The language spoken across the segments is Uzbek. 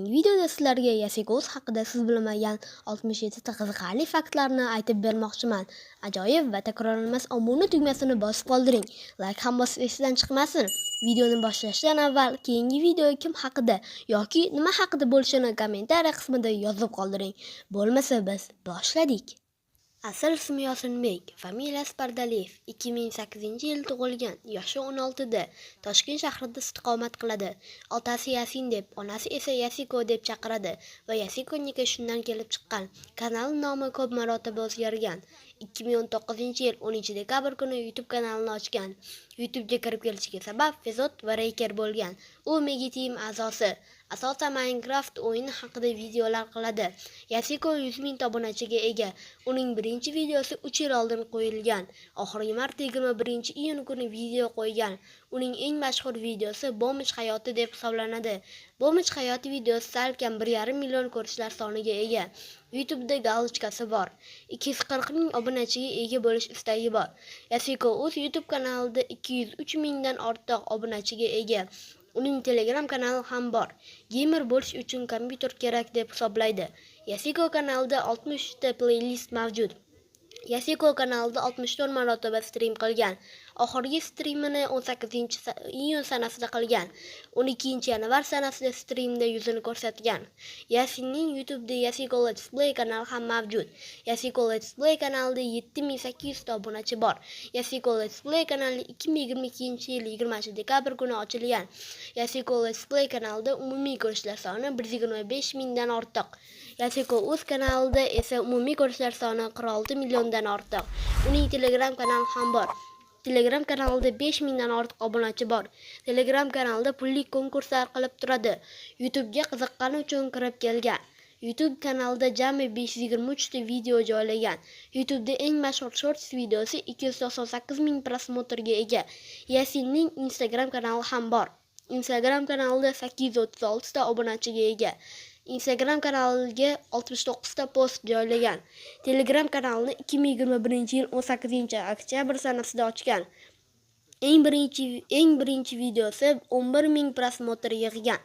Bugungi videoda sizlarga Yasikoz haqida siz bilmagan 67 ta qiziqarli faktlarni aytib bermoqchiman. Ajoyib va takrorlanmas obuna tugmasini bosib qoldiring. Like ham bosib esdan chiqmasin. Videoni boshlashdan avval keyingi video kim haqida yoki nima haqida bo'lishini kommentariya qismida yozib qoldiring. Bo'lmasa biz boshladik. Asl ismi Yosinbek, familiyasi Pardaliyev, 2008-yil tug'ilgan, yoshi 16 da, Toshkent shahrida istiqomat qiladi. Otasi Yasin deb, onasi esa Yasiko deb chaqiradi va Yasikoniki shundan kelib chiqqan. Kanal nomi ko'p marotaba o'zgargan. 2019-yil 10-dekabr kuni YouTube kanalini ochgan. YouTube'ga kirib kelishiga sabab Fezot va Reyker bo'lgan. U Megi Team a'zosi. Asosan Minecraft o'yini haqida videolar qiladi. Yasiko 100 ming obunachiga ega. Uning birinchi videosi 3 yil oldin qo'yilgan. Oxirgi marta 21-iyun kuni video qo'ygan. Uning eng mashhur videosi Bomij hayoti deb hisoblanadi. Bomij hayoti videosi salkam 1,5 million ko'rishlar soniga ega. YouTube'da галочка si bor. 240 ming obunachiga ega bo'lish istagi bor. Yasiko o'z YouTube kanalida 203 mingdan ortiq obunachiga ega. Uning Telegram kanali ham bor. Gamer bo'lish uchun kompyuter kerak deb hisoblaydi. Yasiko kanalida 60 ta playlist mavjud. Yasiko kanalida 64 marotaba stream qilgan. Oxirgi streamini 18-iyun sanasida qilgan. 12-yanvar sanasida streamda yuzini ko'rsatgan. Yasinning YouTube'da Yasiko Let's Play kanali ham mavjud. Yasiko Let's Play kanalida 7800 ta obunachi bor. Yasiko Let's Play kanali 2022-yil 20-dekabr kuni ochilgan. Yasiko Let's Play kanalida umumiy ko'rishlar soni 125 mingdan ortiq. Yasiko o'z kanalida esa umumiy ko'rishlar soni 46 milliondan ortiq. Uning Telegram kanali ham bor. Telegram kanalida 5 mingdan ortiq obunachi bor. Telegram kanalida pulli konkurslar qilib turadi. YouTube'ga qiziqqani uchun kirib kelgan. YouTube kanalida jami 523 ta video joylagan. YouTube'da eng mashhur Shorts videosi 298 ming просмотр ga ega. Yasinning Instagram kanali ham bor. Instagram kanalida 836 ta obunachiga ega. Instagram kanaliga 69 ta post joylagan. Telegram kanalini 2021-yil 18-oktyabr sanasida ochgan. Eng birinchi videosi 11 ming просмотр yig'gan.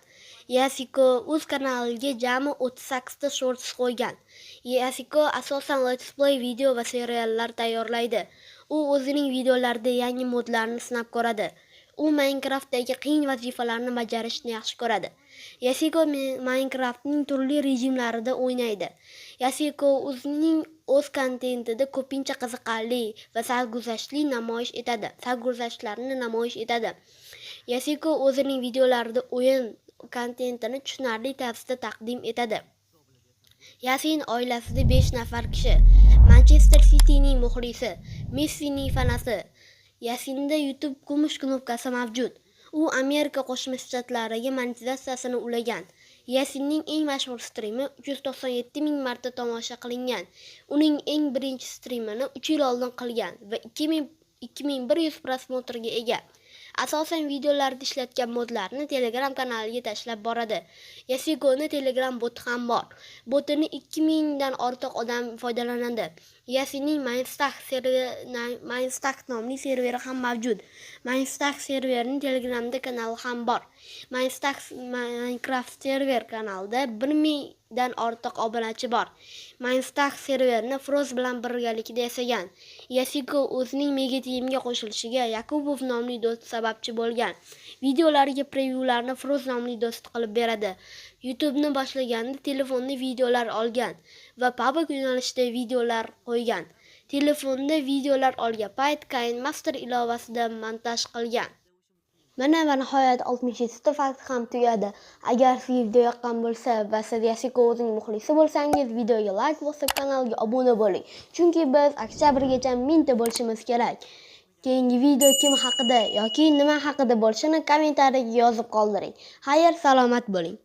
Yasiko o'z kanaliga jami 38 ta shorts qo'ygan. Yasiko asosan let's play video va seriallar tayyorlaydi. U o'zining videolarida yangi modlarni sinab ko'radi. U Minecraftdagi qiyin vazifalarni bajarishni yaxshi ko'radi. Yasiko Minecraftning turli rejimlarida o'ynaydi. Yasiko o'zining o'z kontentida ko'pincha qiziqarli va sarguzashtli namoyish etadi. Sarguzashtlarni namoyish etadi. Yasiko o'zining videolarida o'yin kontentini tushunarli tarzda taqdim etadi. Yasin oilasida 5 nafar kishi. Manchester Cityning muxlisi, Messining fanati. Yasinda YouTube kumush knopkasi mavjud. U Amerika Qo'shma Shtatlariga monetizatsiyasini ulagan. Yasinning eng mashhur strimi 397 ming marta tomosha qilingan. Uning eng birinchi strimini 3 yil oldin qilgan va 2000 2100 просмотр ga ega. Asosan videolarda ishlatgan modlarni Telegram kanaliga tashlab boradi. Yasikoni Telegram boti ham bor. Botini 2000 dan ortiq odam foydalanadi. Yasinning Minestack nomli serveri ham mavjud. Minestack serverining Telegramda kanali ham bor. Minestack Minecraft server kanalida 1000 dan ortiq obunachi bor. Minestack serverini Froz bilan birgalikda yasagan. Yasiko o'zining Mega Teamga qo'shilishiga Yakubov nomli do'st sababchi bo'lgan. Videolariga prevyularni Froz nomli do'st qilib beradi. YouTube'ni boshlaganida telefonda videolar olgan va PUBG yo'nalishida videolar qo'ygan. Telefonda videolar olgan payt KineMaster ilovasida montaj qilgan. Mana va nihoyat 67 ta fakt ham tugadi. Agar sizga video yoqqan bo'lsa va siz Yasiko o'zining muxlisi bo'lsangiz, videoga like bosib, kanalga obuna bo'ling. Chunki biz oktyabrgacha 1000 ta bo'lishimiz kerak. Keyingi video kim haqida yoki nima haqida bo'lishini kommentariyaga yozib qoldiring. Xayr, salomat bo'ling.